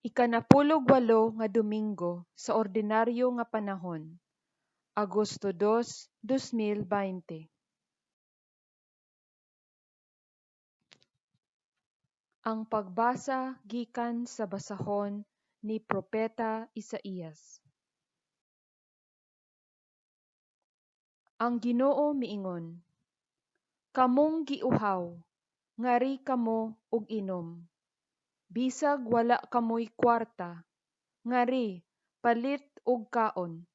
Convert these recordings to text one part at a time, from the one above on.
Ikanapulog walo nga Domingo sa Ordinaryo nga Panahon, Agosto 2, 2020. Ang pagbasa gikan sa basahon ni propeta Isaías. Ang Ginoo miingon, Kamong giuhaw, ngari kamo ug inom. Bisag wala kamoy kwarta, ngari, palit og kaon.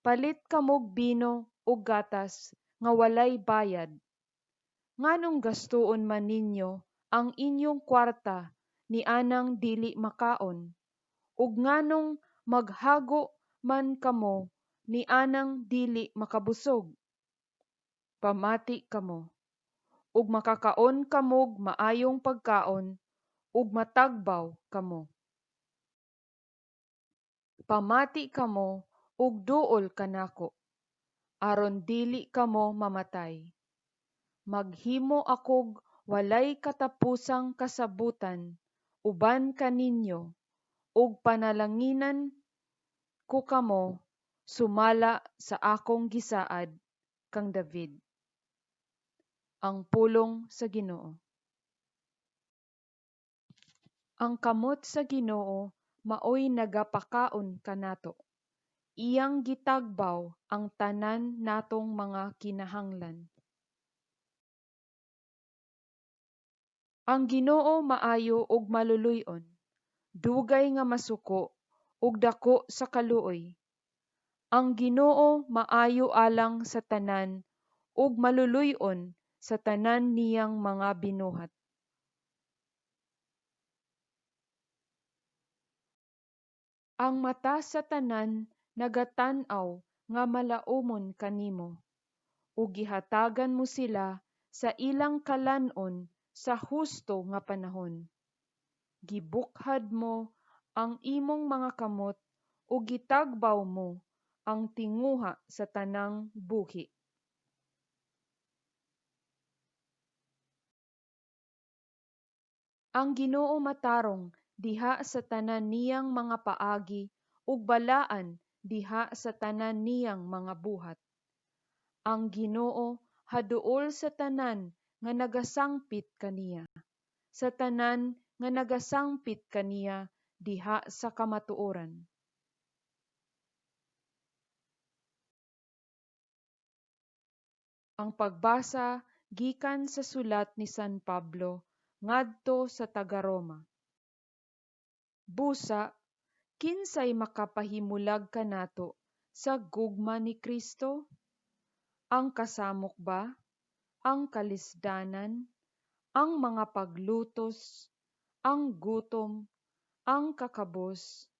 Palit kamog bino ug gatas nga walay bayad. Nganong gastoon man ninyo ang inyong kwarta nianang dili makaon, ug nganong maghago man kamo nianang dili makabusog? Pamati kamo, ug makakaon kamog maayong pagkaon ug matagbaw kamo. Pamati kamo ug duol kanako, aron dili kamo mamatay. Maghimo akog walay katapusang kasabotan uban kaninyo ug panalanginan ko kamo sumala sa akong gisaad kang David. Ang pulong sa Ginoo. Ang kamot sa Ginoo maoy nagapakaon kanato; iyang gitagbaw ang tanan natong mga kinahanglan. Ang Ginoo maayo ug maluluy-on, dugay nga masuko ug dako sa kaluoy. Ang Ginoo maayo alang sa tanan ug maluluy-on sa tanan niyang mga binuhat. Ang mata sa tanan nagatan-aw nga malaumon kanimo, ug gihatagan mo sila sa ilang kalan-on sa husto nga panahon. Gibukhad mo ang imong mga kamot ug gitagbaw mo ang tinguha sa tanang buhi. Ang Ginoo matarong diha sa tanan niyang mga paagi ug balaan diha sa tanan niyang mga buhat. Ang Ginoo haduol sa tanan nga nagasangpit kaniya, sa tanan nga nagasangpit kaniya diha sa kamatuoran. Ang pagbasa gikan sa sulat ni San Pablo ngadto sa taga-Roma. Busa, kinsay makapahimulag kanato sa gugma ni Kristo? Ang kasamok ba, ang kalisdanan, ang mga paglutos, ang gutom, ang kakabos,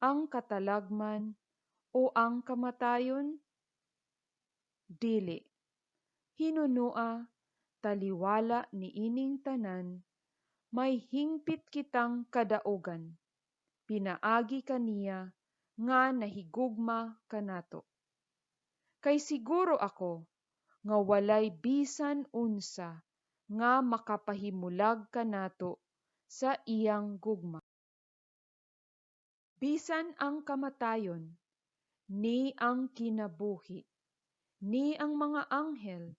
ang katalagman, o ang kamatayon? Dili! Hinunua, taliwala niining tanan, may hingpit kitang kadaugan, pinaagi kaniya nga nahigugma kanato. Kay siguro ako nga walay bisan unsa nga makapahimulag kanato sa iyang gugma. Bisan ang kamatayon, ni ang kinabuhi, ni ang mga anghel,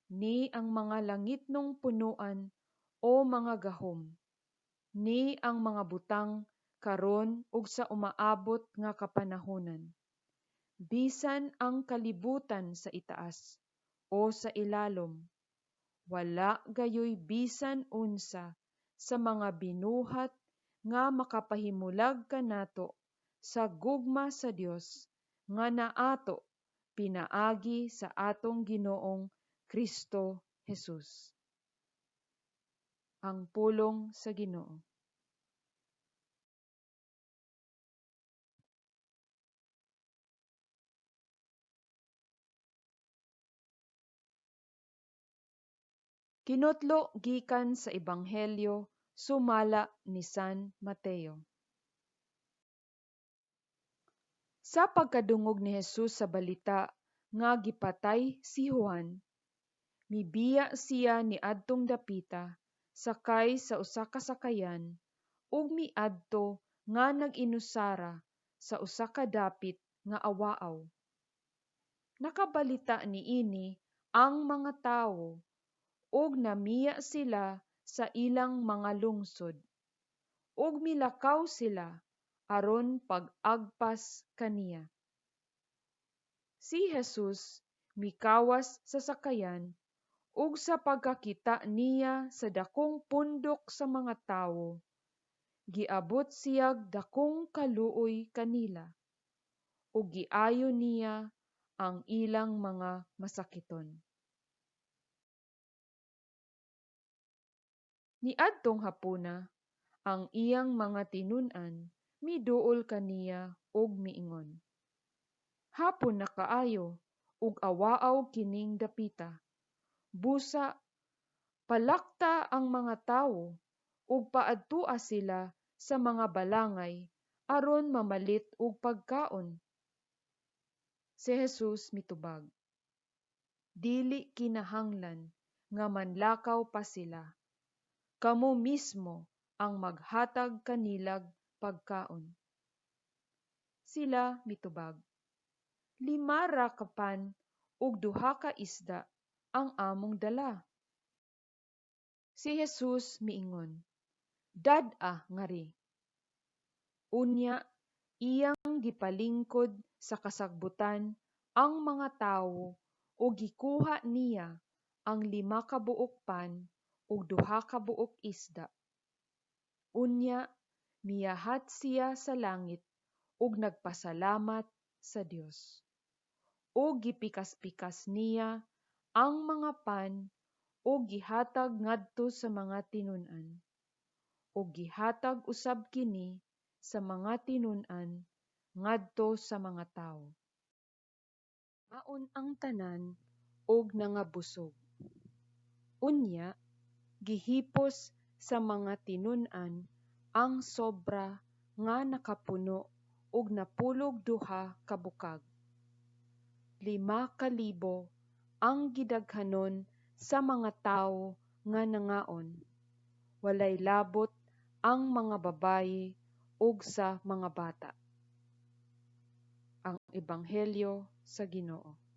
ni ang mga langitnong punoan o mga gahom, ni ang mga butang karon ug sa umaabot nga kapanahonan, bisan ang kalibutan sa itaas o sa ilalom, wala gayoy bisan unsa sa mga binuhat nga makapahimulag kanato sa gugma sa Dios nga naato pinaagi sa atong Ginoong Kristo Jesus. Ang pulong sa Ginoo. Kinutlo gikan sa Ebanghelyo sumala ni San Mateo. Sa pagkadungog ni Jesus sa balita nga gipatay si Juan, mibiya siya niadtong dapita sakay sa usa ka sakayan ug miadto nga nag-inusara sa usa ka dapit nga awa-aw. Nakabalita niini ang mga tawo ug namiya sila sa ilang mga lungsod, ug milakaw sila aron pag-agpas kaniya. Si Jesus mikawas sa sakayan ug sa pagkakita niya sa dakong pundok sa mga tawo, giabot siyag dakong kaluoy kanila, ug giayo niya ang ilang mga masakiton. Niadtong hapuna, ang iyang mga tinun-an miduol kaniya ug miingon, Hapon na kaayo ug awa-aw kining dapita. Busa, palakta ang mga tawo ug paadtua sila sa mga balangay aron mamalit og pagkaon. Si Jesus mitubag, Dili kinahanglan nga manlakaw pa sila. Kamo mismo ang maghatag kanilag pagkaon. Sila mitubag, Lima ra ka pan ug duha ka isda ang among dala. Si Jesus miingon, Dad-a ngari. Unya iyang gipalingkod sa kasagbutan ang mga tawo ug gikuha niya ang lima ka buok pan ug duha ka buok isda. Unya miyahat siya sa langit ug nagpasalamat sa Dios. Ug gipikas-pikas niya ang mga pan ug gihatag ngadto sa mga tinun-an. Ug gihatag usab kini sa mga tinun-an ngadto sa mga tawo. Nangaon ang tanan ug nangabusog. Unya gihipos sa mga tinun-an ang sobra nga nakapuno og napulog duha ka bukag. 5,000 ang gidaghanon sa mga tawo nga nangaon, walay labot ang mga babayi ug sa mga bata. Ang Ebanghelyo sa Ginoo.